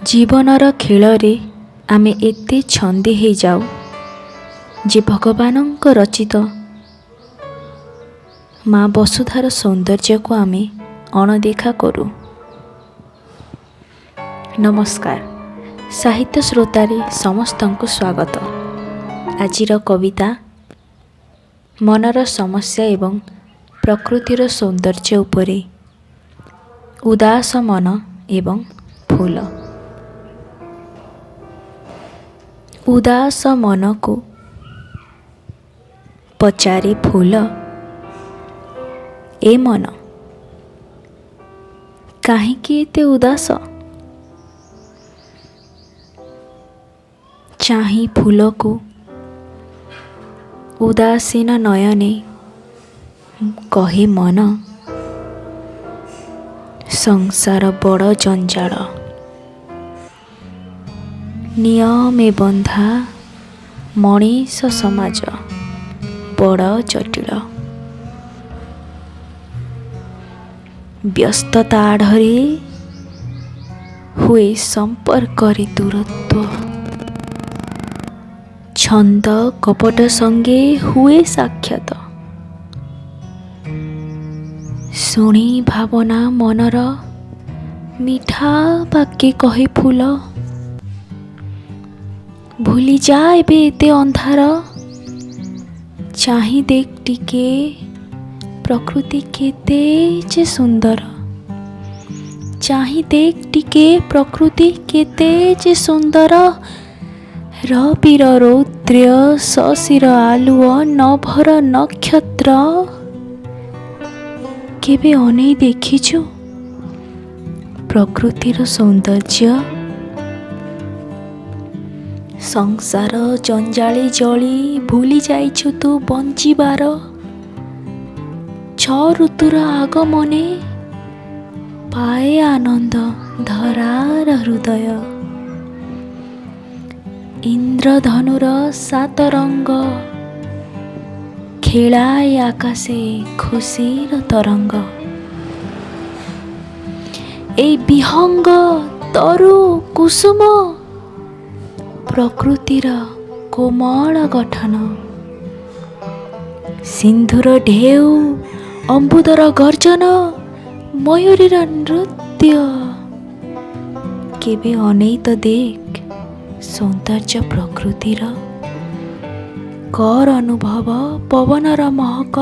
ଜୀବନର ଖେଳରେ ଆମେ ଏତେ ଛନ୍ଦି ହେଇଯାଉ ଯେ ଭଗବାନଙ୍କ ରଚିତ ମା ବସୁଧାର ସୌନ୍ଦର୍ଯ୍ୟକୁ ଆମେ ଅଣଦେଖା କରୁ। ନମସ୍କାର, ସାହିତ୍ୟ ଶ୍ରୋତାରେ ସମସ୍ତଙ୍କୁ ସ୍ୱାଗତ। ଆଜିର କବିତା ମନର ସମସ୍ୟା ଏବଂ ପ୍ରକୃତିର ସୌନ୍ଦର୍ଯ୍ୟ ଉପରେ, ଉଦାସ ମନ ଏବଂ ଫୁଲ। ଉଦାସ ମନକୁ ପଚାରେ ଫୁଲ, ଏ ମନ, କାହିଁକି ଏତେ ଉଦାସ? ଚାହିଁ ଫୁଲକୁ ଉଦାସୀନ ନୟନେ କହେ ମନ, ସଂସାର ବଡ଼ ଜଞ୍ଜାଳ, ନିୟମେ ବନ୍ଧା ମଣିଷ ସମାଜ ବଡ଼ ଜଟିଳ। ବ୍ୟସ୍ତତା ଆଢ଼ରେ ହୁଏ ସମ୍ପର୍କରେ ଦୂରତ୍ୱ, ଛନ୍ଦ କପଟ ସଙ୍ଗେ ହୁଏ ସାକ୍ଷାତ। ଶୁଣି ଭାବନା ମନର ମିଠା ବାକ୍ୟେ କହେ ଫୁଲ, ଭୁଲିଯା ଏବେ ଏତେ ଅନ୍ଧାର, ଚାହିଁ ଦେଖ ଟିକେ ପ୍ରକୃତି କେତେ ଯେ ସୁନ୍ଦର। ଚାହିଁ ଦେଖ ଟିକେ ପ୍ରକୃତି କେତେ ଯେ ସୁନ୍ଦର। ରବିର ରୌଦ୍ର୍ୟ, ଶଶୀର ଆଲୁଅ, ନଭର ନକ୍ଷତ୍ର, କେବେ ଅନେଇ ଦେଖିଛୁ ପ୍ରକୃତିର ସୌନ୍ଦର୍ଯ୍ୟ? ସଂସାର ଜଞ୍ଜାଳେ ଜଳି ଭୁଲି ଯାଇଛୁ ତୁ ବଞ୍ଚିବାର। ଛଅ ଋତୁର ଆଗମନେ ପାଏ ଆନନ୍ଦ ଧରାର ହୃଦୟ। ଇନ୍ଦ୍ରଧନୁର ସାତ ରଙ୍ଗ ଖେଳାଏ ଆକାଶେ ଖୁସିର ତରଙ୍ଗ। ଏଇ ବିହଙ୍ଗ, ତରୁ, କୁସୁମ ପ୍ରକୃତିର କୋମଳ ଗଠନ। ସିନ୍ଧୁର ଢେଉ, ଅମ୍ବୁଦର ଗର୍ଜନ, ମୟୂରୀର ନୃତ୍ୟ, କେବେ ଅନେଇ ତ ଦେଖ ସୌନ୍ଦର୍ଯ୍ୟ ପ୍ରକୃତିର। କର ଅନୁଭବ ପବନର ମହକ,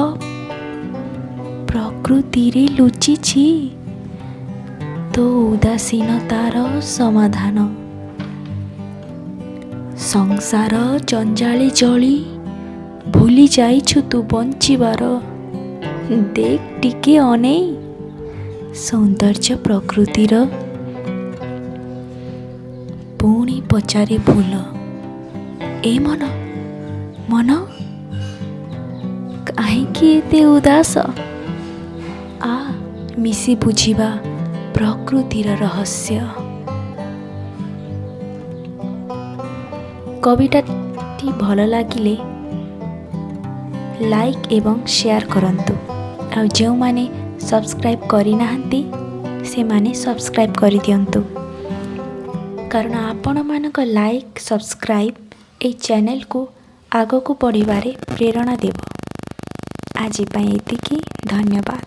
ପ୍ରକୃତିରେ ଲୁଚିଛି ତୋ ଉଦାସୀନତାର ସମାଧାନ। ସଂସାର ଜଞ୍ଜାଳେ ଜଳି ଭୁଲି ଯାଇଛୁ ତୁ ବଞ୍ଚିବାର। ଦେଖ ଟିକେ ଅନେଇ ସୌନ୍ଦର୍ଯ୍ୟ ପ୍ରକୃତିର। ପୁଣି ପଚାରେ ଫୁଲ, ଏ ମନ, ମନ, କାହିଁକି ଏତେ ଉଦାସ? ଆ ମିଶି ବୁଝିବା ପ୍ରକୃତିର ରହସ୍ୟ। କବିତାଟି ଭଲ ଲାଗିଲେ ଲାଇକ୍ ଏବଂ ସେୟାର କରନ୍ତୁ, ଆଉ ଯେଉଁମାନେ ସବସ୍କ୍ରାଇବ୍ କରିନାହାନ୍ତି ସେମାନେ ସବସ୍କ୍ରାଇବ୍ କରିଦିଅନ୍ତୁ, କାରଣ ଆପଣମାନଙ୍କ ଲାଇକ୍ ସବସ୍କ୍ରାଇବ୍ ଏହି ଚ୍ୟାନେଲକୁ ଆଗକୁ ବଢ଼ିବାରେ ପ୍ରେରଣା ଦେବ। ଆଜି ପାଇଁ ଏତିକି, ଧନ୍ୟବାଦ।